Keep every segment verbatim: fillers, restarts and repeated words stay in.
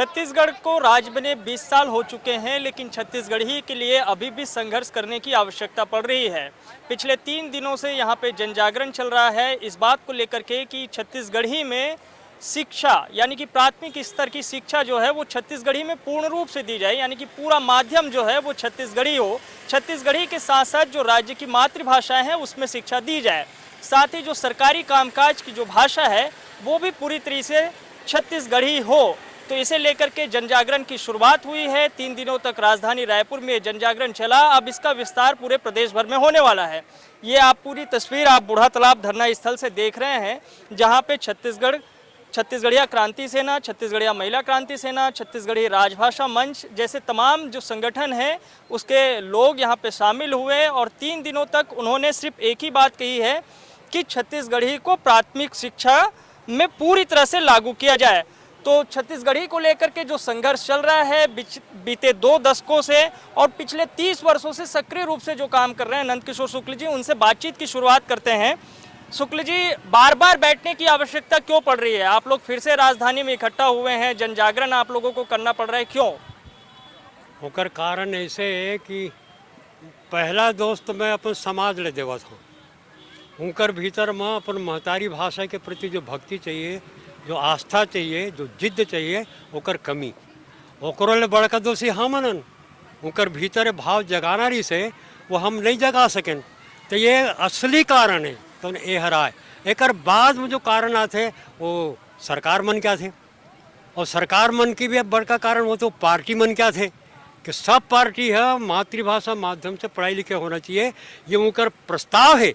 छत्तीसगढ़ को राज्य बने बीस साल हो चुके हैं, लेकिन छत्तीसगढ़ी के लिए अभी भी संघर्ष करने की आवश्यकता पड़ रही है। पिछले तीन दिनों से यहाँ पे जन जागरण चल रहा है इस बात को लेकर के कि छत्तीसगढ़ी में शिक्षा, यानी कि प्राथमिक स्तर की शिक्षा जो है, वो छत्तीसगढ़ी में पूर्ण रूप से दी जाए, यानी कि पूरा माध्यम जो है, वो छत्तीसगढ़ी हो। छत्तीसगढ़ी के साथ साथ जो राज्य की मातृभाषाएं हैं, उसमें शिक्षा दी जाए। साथ ही जो सरकारी कामकाज की जो भाषा है, वो भी पूरी तरीके से छत्तीसगढ़ी हो। तो इसे लेकर के जन जागरण की शुरुआत हुई है। तीन दिनों तक राजधानी रायपुर में जन जागरण चला। अब इसका विस्तार पूरे प्रदेश भर में होने वाला है। ये आप पूरी तस्वीर आप बूढ़ा तालाब धरना स्थल से देख रहे हैं, जहाँ पे छत्तीसगढ़, छत्तीसगढ़िया क्रांति सेना, छत्तीसगढ़िया महिला क्रांति सेना, छत्तीसगढ़ी राजभाषा मंच जैसे तमाम जो संगठन हैं, उसके लोग यहाँ पे शामिल हुए और तीन दिनों तक उन्होंने सिर्फ एक ही बात कही है कि छत्तीसगढ़ी को प्राथमिक शिक्षा में पूरी तरह से लागू किया जाए। तो छत्तीसगढ़ी को लेकर के जो संघर्ष चल रहा है बीते दो दशकों से और पिछले तीस वर्षों से सक्रिय रूप से जो काम कर रहे हैं नंदकिशोर शुक्ल जी, उनसे बातचीत की शुरुआत करते हैं। शुक्ल जी, बार बार बैठने की आवश्यकता क्यों पड़ रही है? आप लोग फिर से राजधानी में इकट्ठा हुए हैं, जन जागरण आप लोगों को करना पड़ रहा है, क्यों? ओकर कारण ऐसे है कि पहला दोष तो मैं अपन समाज ले देवत हूँ। उनकर भीतर में अपन महतारी भाषा के प्रति जो भक्ति चाहिए, जो आस्था चाहिए, जो जिद्द चाहिए, ओकर कमी। ओकरो ले बड़का दोषी हम हन। उनकर भीतर भाव जगाना रही से वो हम नहीं जगा सकें। तो ये असली कारण है। तो ये हराए, एकर बाद में जो कारण आते, वो सरकार मन के आते। और सरकार मन की भी अब बड़का कारण वो तो पार्टी मन के आते कि सब पार्टी है मातृभाषा माध्यम से पढ़ाई लिखाई होना चाहिए। ये उनकर प्रस्ताव है,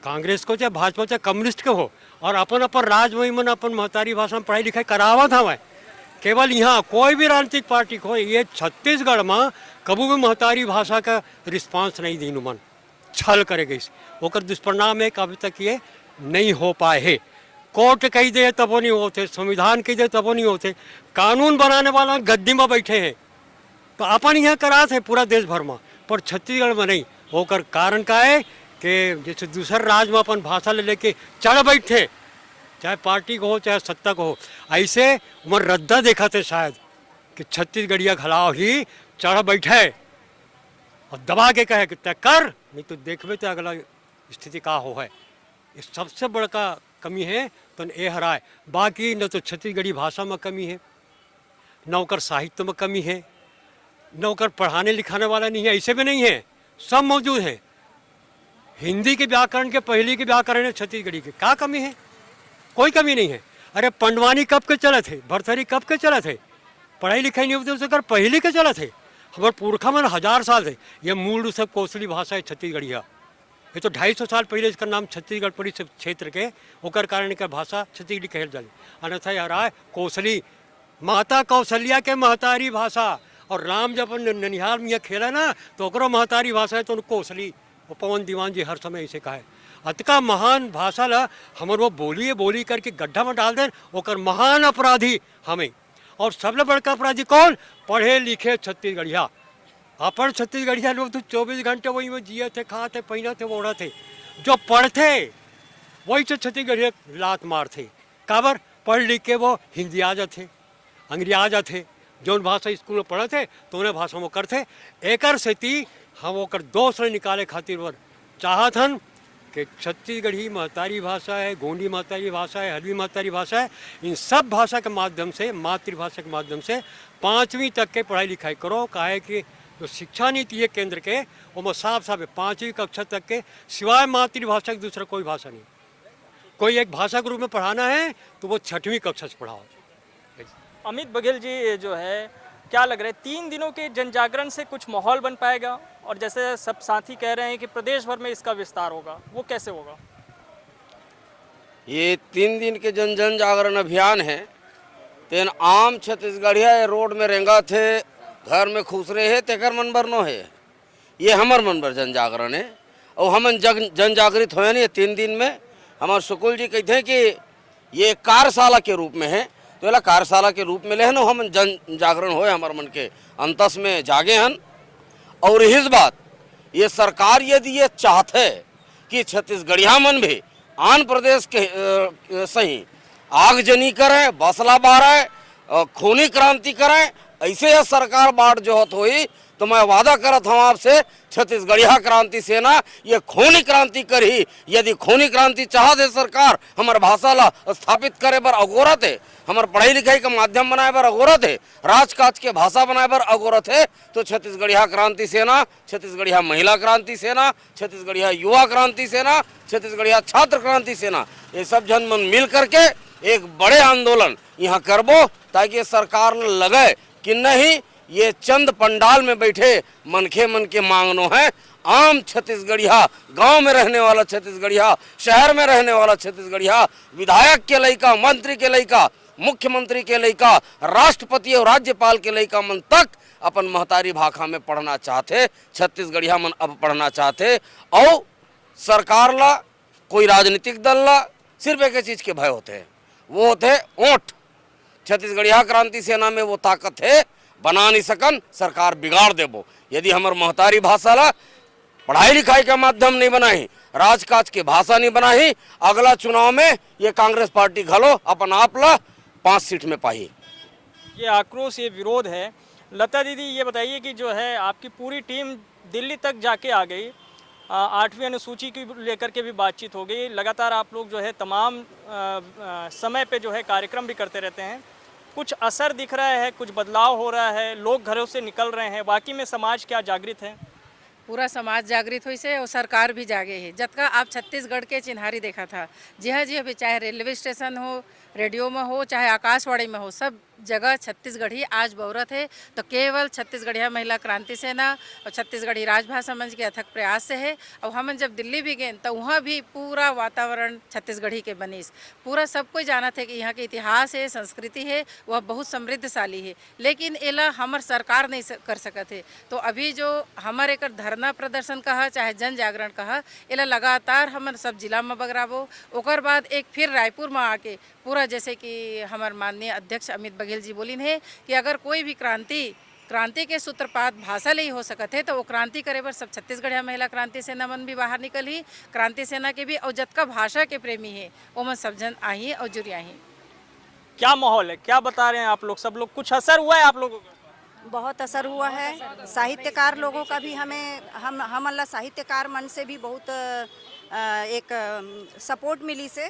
कांग्रेस को चाहे भाजपा चाहे कम्युनिस्ट के हो। और अपन अपन राज में मन अपन महतारी भाषा में पढ़ाई लिखाई करावत हवै। केवल यहाँ कोई भी राजनीतिक पार्टी को, ये छत्तीसगढ़ में कभू भी महतारी भाषा का रिस्पांस नहीं दीन मन, छल करे गइस। ओकर दुष्परिणाम है कि अभी तक ये नहीं हो पाए है। कोर्ट कही दे तबो नहीं होते, संविधान कही दे तबो नहीं होते। कानून बनाने वाला गद्दी में बैठे हैं, तो अपन यहाँ करात है पूरा देश भर में, पर छत्तीसगढ़ में नहीं। ओकर कारण का है कि जैसे दूसर राज में अपन भाषा ले लेके चढ़ बैठे, चाहे पार्टी को हो चाहे सत्ता को हो, ऐसे उमर रद्दा देखा थे शायद कि छत्तीसगढ़िया घलाव ही चढ़ बैठे और दबा के कहे कि तय कर, नहीं तो देखबे तो अगला स्थिति का हो है। ये सबसे बड़का कमी है। तो ए हराए, बाकी न तो छत्तीसगढ़ी भाषा में कमी है, न ओकर साहित्य में कमी है, न ओकर पढ़ाने लिखाने वाला नहीं है, ऐसे भी नहीं है, सब मौजूद है। हिंदी के व्याकरण के पहली के व्याकरण है छत्तीसगढ़ी के, का कमी है? कोई कमी नहीं है। अरे पंडवानी कब के चलत है, भरथरी कब के चलत है? पढ़ाई लिखाई नहीं होती तो ओकर पहली के चलत है। हमारे पुरखा मन हजार साल से, ये मूल रूप से कोसली भाषा है छत्तीसगढ़िया। ये तो ढाई सौ साल पहले इसका नाम छत्तीसगढ़ पड़ी, क्षेत्र के, ओकर कारण एकर भाषा छत्तीसगढ़ी कहल जाले। अन्यथा यार आए कोसली, माता कौशल्या के महतारी भाषा। और राम जब अपन ननिहाल में खेला ना, तो ओकरो महतारी भाषा है तो कोसली। वो पवन दीवान जी हर समय ऐसे कहे। अतका महान भाषा ला हमर वो बोलिए बोली करके गड्ढा में डाल देन, ओकर महान अपराधी हमें। और सबले बड़का अपराधी कौन? पढ़े लिखे छत्तीसगढ़िया। अपन छत्तीसगढ़िया लोग तो चौबीस घंटे वही में जिए थे, खाते, पहनते, ओढ़ते। जो पढ़ते, वही से छत्तीसगढ़िया लात मारते। काबर? पढ़ लिख के वो हिंदी आ जाते, अंग्रेजी आ जाते। जौन भाषा स्कूल में पढ़ते, तो उन्हें भाषा में करते। एकर सेती हम ओकर दोष ले निकाले खातिर बर चाहत हन कि छत्तीसगढ़ी महतारी भाषा है, गोंडी महतारी भाषा है, हल्बी महतारी भाषा है, इन सब भाषा के माध्यम से, मातृभाषा के माध्यम से पाँचवीं तक के पढ़ाई लिखाई करो। काहे कि जो शिक्षा नीति है केंद्र के, ओमा साफ साफ है, पाँचवीं कक्षा तक के सिवाय मातृभाषा के दूसरा कोई भाषा नहीं। कोई एक भाषा के रूप में पढ़ाना है तो वो छठवीं कक्षा से पढ़ाओ। अमित बघेल जी, ये जो है, क्या लग रहा है, तीन दिनों के जन जागरण से कुछ माहौल बन पाएगा? और जैसे सब साथी कह रहे हैं कि प्रदेश भर में इसका विस्तार होगा, वो कैसे होगा? ये तीन दिन के जन जन जागरण अभियान है, तेन आम छत्तीसगढ़िया ये रोड में रेंगा थे, घर में खुसरे है, तेकर मन बर नो है। ये हमर मन बर जन जागरण है। और हमन जग जन जागृत होए नहीं तीन दिन में। हमार शुक्ल जी कहते हैं कि ये कार्यशाला के रूप में है, तो एला कार्यशाला के रूप में लेहन, हमन जन जागरण होए, हमर मन के अंतस में जागे हन। और इस बात, ये सरकार यदि ये चाहत है कि छत्तीसगढ़िया मन भी आन प्रदेश के अ, सही आगजनी करे, बसला बारे, अ, खूनी क्रांति करें, ऐसे यह सरकार बाट जोहत होई, तो मैं वादा करत हूँ आपसे, छत्तीसगढ़िया क्रांति सेना ये खूनी क्रांति करही। यदि खूनी क्रांति चाहत हे सरकार, हमर भाषा ला स्थापित करे बर अगोरत हे, हमर पढ़ाई लिखाई का माध्यम बनाए बर अगोरत हे, राजकाज के भाषा बनाए बर अगोरत हे, तो छत्तीसगढ़िया क्रांति सेना, छत्तीसगढ़िया महिला क्रांति सेना, छत्तीसगढ़िया युवा क्रांति सेना, छत्तीसगढ़िया छात्र क्रांति सेना, ये सब झन मन मिल करके एक बड़े आंदोलन यहाँ करबो, ताकि ये सरकार ल लगे कि नहीं, ये चंद पंडाल में बैठे मनखे मन के मांगनो है। आम छत्तीसगढ़िया, गांव में रहने वाला छत्तीसगढ़िया, शहर में रहने वाला छत्तीसगढ़िया, विधायक के लइका, मंत्री के लइका, मुख्यमंत्री के लइका, राष्ट्रपति और राज्यपाल के लइका मन तक अपन महतारी भाखा में पढ़ना चाहथे, छत्तीसगढ़िया मन अब पढ़ना चाहथे। और सरकार ला, कोई राजनीतिक दल ला सिर्फ एक चीज के भय होथे, वो होथे ओंठ। छत्तीसगढ़िया क्रांति सेना में वो ताकत हे, बना नहीं सकन, सरकार बिगाड़ देबो। यदि हमर महतारी भाषा ला पढ़ाई लिखाई का माध्यम नहीं बनाही, राजकाज के भाषा नहीं बनाही, अगला चुनाव में ये कांग्रेस पार्टी घलो अपन आप ला पाँच सीट में पाही। ये आक्रोश, ये विरोध है। लता दीदी, ये बताइए कि जो है आपकी पूरी टीम दिल्ली तक जाके आ गई, आ, आठवीं अनुसूची की लेकर के भी बातचीत हो गई, लगातार आप लोग जो है तमाम, आ, आ, समय पे जो है कार्यक्रम भी करते रहते हैं, कुछ असर दिख रहा है, कुछ बदलाव हो रहा है, लोग घरों से निकल रहे हैं, वाकई में समाज क्या जागृत है? पूरा समाज जागृत होइस हे और सरकार भी जागे हे। जतका आप छत्तीसगढ़ के चिन्हारी देखत हा, जिहाँ जिहाँ भी, चाहे रेलवे स्टेशन हो, रेडियो में हो, चाहे आकाशवाणी में हो, सब जगह छत्तीसगढ़ी आज बउरत हे। तो केवल छत्तीसगढ़िया महिला क्रांति सेना और छत्तीसगढ़ी राजभाषा मंच के अथक प्रयास से हे। और हमन जब दिल्ली भी गेन, तो वहाँ भी पूरा वातावरण छत्तीसगढ़ी के बनिस। पूरा सब कोई जानत हे कि यहाँ के इतिहास हे, संस्कृति हे, वह बहुत समृद्धशाली हे। लेकिन एला हमर सरकार नहीं स-, कर सकत हे। तो अभी जो हमर एकर धरना प्रदर्शन कहा, चाहे जन जागरण कहा, एला लगातार हमन सब जिला में बगराबो। ओकर बाद एक फिर रायपुर में आके पूरा, जैसे कि हमर माननीय अध्यक्ष अमित बघेल जी बोलिन हे कि अगर कोई भी क्रांति, क्रांति के सूत्रपात भाषा ले ही हो सकत हे, तो वो क्रांति करे बर सब छत्तीसगढ़िया महिला क्रांति सेना मन भी बाहर निकलही, क्रांति सेना के भी, और जतका भाषा के प्रेमी हे, ओमन सब झन आही और जुरियाही। क्या माहौल है, क्या बता रहे हैं आप लोग, सब लोग, कुछ असर हुआ है आप लोगों का? बहुत असर हुआ है। साहित्यकार लोगों का भी हमें, हम, हमन ला साहित्यकार मन से भी बहुत, अ, एक, अम, सपोर्ट मिलिस हे।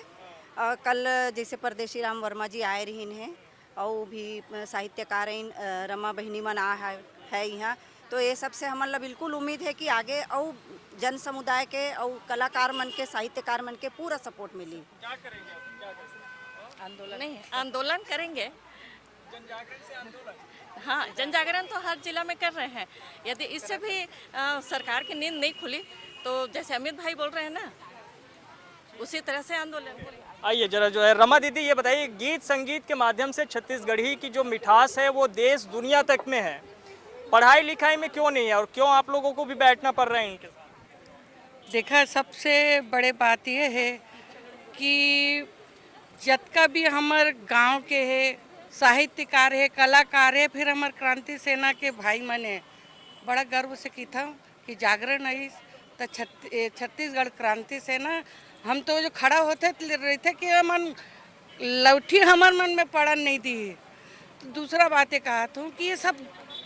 अ, कल जैसे परदेशी राम वर्मा जी आए रहिन हे, अउ भी, अ, साहित्यकार आइन, अ, रमा बहिनी मन आ है, है यहाँ, तो ये सब से हमन ला बिल्कुल उम्मीद है कि आगे अउ जन समुदाय के अउ कलाकार मन के, साहित्यकार मन के पूरा सपोर्ट मिली। क्या करेंगे आप? क्या करेंगे? आंदोलन। नहीं, आंदोलन करेंगे। जन जागरण से आंदोलन? हाँ, जन जागरण तो हर जिला में कर रहे हैं। यदि इससे भी, अ, सरकार की नींद नहीं खुली, तो जैसे अमित भाई बोल रहे हैं ना, उसी तरह से आंदोलन करेंगे। आइए जरा, जो है, रमा दीदी, ये बताइए, गीत संगीत के माध्यम से छत्तीसगढ़ी की जो मिठास है, वो देश दुनिया तक में है, पढ़ाई लिखाई में क्यों नहीं है और क्यों आप लोगों को भी बैठना पड़ रहा है इनके साथ? देखा, सबसे बड़े बात ये है कि जतका भी हमर गांव के हे, साहित्यकार हे, कलाकार हे, फिर हमर क्रांति सेना के भाई मन हे, बड़ा गर्व से किथंव कि जागरण आइस त छत्त-, ए, छत्तीसगढ़ क्रांति सेना, हम तो जो खड़ा होथे त रहिथे कि हमन लौठी हमर मन में पड़न नहीं दी। तो दूसरा बात ये कहत हूँ कि ये सब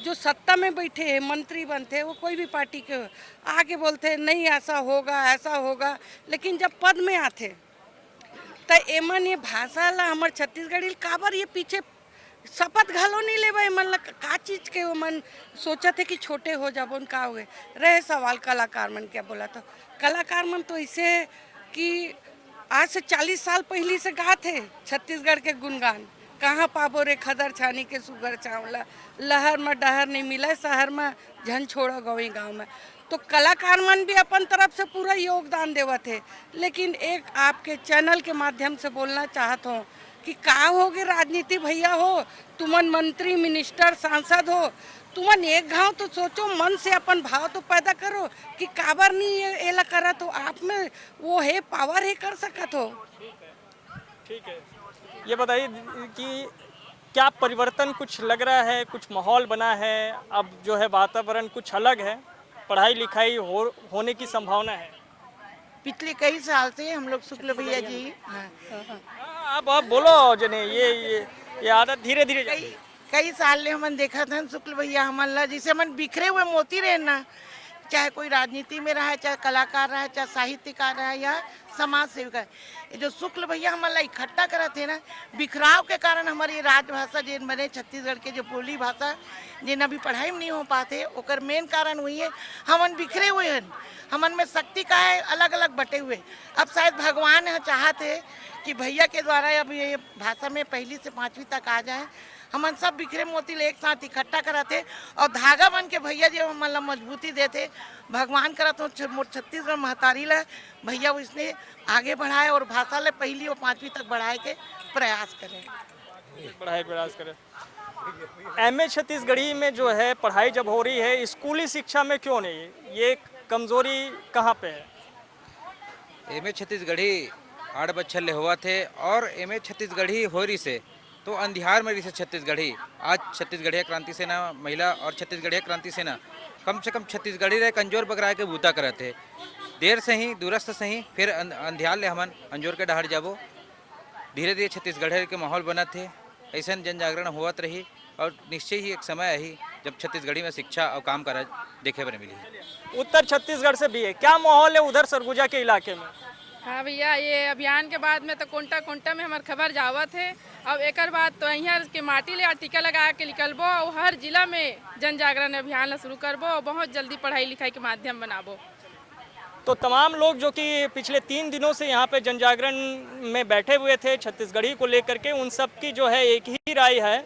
जो सत्ता में बैठे हैं, मंत्री बनते हैं, वो कोई भी पार्टी के हो, आके बोलते हैं, "नहीं, ऐसा होगा, ऐसा होगा", लेकिन जब पद में आथे, त एमन ये भाषा ला, हमर छत्तीसगढ़ी ल काबर ये पीछे शपथ घलो नहीं लेबे? एमन ला का चीज के ओमन सोचत हे कि छोटे हो जाबो न, का होगे? रहे सवाल कलाकार मन के, बोला तो कलाकार मन तो ऐसे है कि आज से चालीस साल पहली से गात हे छत्तीसगढ़ के गुणगान, "कहाँ पाबो रे खदर छानी के सुगर छांव ला, लहर म डहर नहीं मिले, शहर म झन छोड़ो गौई गाँव में।" तो कलाकार मन भी अपन तरफ से पूरा योगदान देवत हे, लेकिन एक आपके चैनल के माध्यम से बोलना चाहत हों कि का होगे राजनीति भैया हो, तुमन मंत्री, मिनिस्टर, सांसद हो, तुमन एक घाव तो सोचो, मन से अपन भाव तो पैदा करो कि काबर नहीं ये, एला करत हो, आप में वो हे, पावर हे, कर सकत हो। ठीक है, ये बताइए कि क्या परिवर्तन कुछ लग रहा है, कुछ माहौल बना है, अब जो है वातावरण कुछ अलग है, पढ़ाई लिखाई हो, होने की संभावना है? पिछले कई साल से हम लोग शुक्ल भैया जी, हाँ। हाँ, आप, आप बोलो जने, ये, ये ये आदत धीरे धीरे कई कई साल ले हमन देखत हन शुक्ल भैया हमन ला, जैसे हमन बिखरे हुए मोती रहे ना, चाहे कोई राजनीति में रहे, चाहे कलाकार रहे, चाहे साहित्यकार रहे या समाज सेविका, ये जो शुक्ल भैया हमन ला इकट्ठा करत हे ना, बिखराव के कारण हमर ये राजभाषा जेन बने छत्तीसगढ़ के जो बोली भाषा, जेन अभी पढ़ाई में नहीं हो पाते, ओकर मेन कारण वही है, हमन बिखरे हुए हन, हमन में शक्ति का है अलग अलग बटे हुए। अब शायद भगवान ह चाहत है कि भैया के द्वारा अब ये भाषा में पहली से पाँचवीं तक आ जाए, हमन सब बिखरे मोती ल एक साथ इकट्ठा करत हे और धागा बन के भैया जी हमन ला मजबूती देथे। भगवान करत हो छ- मोर छत्तीसगढ़ महतारी ला भैया उसने आगे बढ़ाए और भाषा ले पहली और पाँचवीं तक बढ़ाए के प्रयास करें। बढ़ाई प्रयास करें। एमए छत्तीसगढ़ी में जो है पढ़ाई जब हो रही है, स्कूली शिक्षा में क्यों नहीं, ये कमजोरी कहाँ पे है? एमए छत्तीसगढ़ी आठ बच्छर ले होवत हे और एमए छत्तीसगढ़ी हो रही से तो अंधियार में रही से छत्तीसगढ़ी। आज छत्तीसगढ़िया क्रांति सेना महिला और छत्तीसगढ़िया क्रांति सेना कम से कम छत्तीसगढ़ी रहे कमजोर बगराए के बूता करत हे। देर से ही, दूरस्थ से ही, फिर अं- अंधियार ले हमन अंजोर के डहर जाबो। धीरे धीरे छत्तीसगढ़ के माहौल बनत हे। ऐसन जन जागरण होवत रही और निश्चय ही एक समय आही जब छत्तीसगढ़ी में शिक्षा और काम काज देखे बर मिली। उत्तर छत्तीसगढ़ से भी है, क्या माहौल है उधर सरगुजा के इलाके में? हाँ भैया, ये अभियान के बाद में तो कोंटा कोंटा में हमार खबर जावत है। अब एकर बाद तो यहाँ के माटी ले टीका लगा के निकलबो और हर जिला में जन जागरण अभियान ला शुरू करबो और बहुत जल्दी पढ़ाई लिखाई के माध्यम बनाबो। तो तमाम लोग जो कि पिछले तीन दिनों से यहाँ पे जन जागरण में बैठे हुए थे छत्तीसगढ़ी को लेकर के, उन सब की जो है एक ही राय है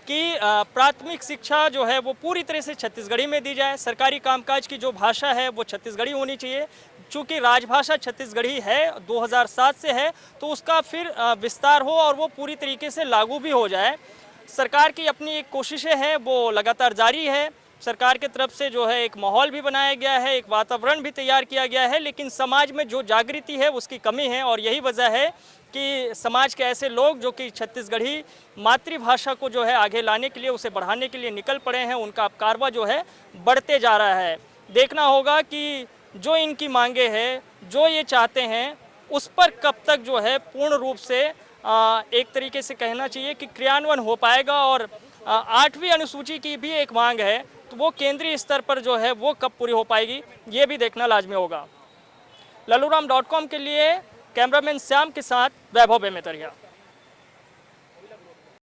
कि अ, प्राथमिक शिक्षा जो है वो पूरी तरह से छत्तीसगढ़ी में दी जाए। सरकारी कामकाज की जो भाषा है वो छत्तीसगढ़ी होनी चाहिए। चूँकि राजभाषा छत्तीसगढ़ी है, दो हज़ार सात से है, तो उसका फिर अ, विस्तार हो और वो पूरी तरीके से लागू भी हो जाए। सरकार की अपनी एक कोशिशें हैं, वो लगातार जारी है। सरकार की तरफ से जो है एक माहौल भी बनाया गया है, एक वातावरण भी तैयार किया गया है, लेकिन समाज में जो जागृति है उसकी कमी है और यही वजह है कि समाज के ऐसे लोग जो कि छत्तीसगढ़ी मातृभाषा को जो है आगे लाने के लिए, उसे बढ़ाने के लिए निकल पड़े हैं, उनका अब कारवा जो है बढ़ते जा रहा है। देखना होगा कि जो इनकी मांगे हैं, जो ये चाहते हैं, उस पर कब तक जो है पूर्ण रूप से अ, एक तरीके से कहना चाहिए कि क्रियान्वयन हो पाएगा और अ, आठवीं अनुसूची की भी एक मांग है, तो वो केंद्रीय स्तर पर जो है वो कब पूरी हो पाएगी, ये भी देखना लाजमी होगा। लल्लूराम डॉट कॉम के लिए कैमरामैन श्याम के साथ वैभव बेमेतरिया।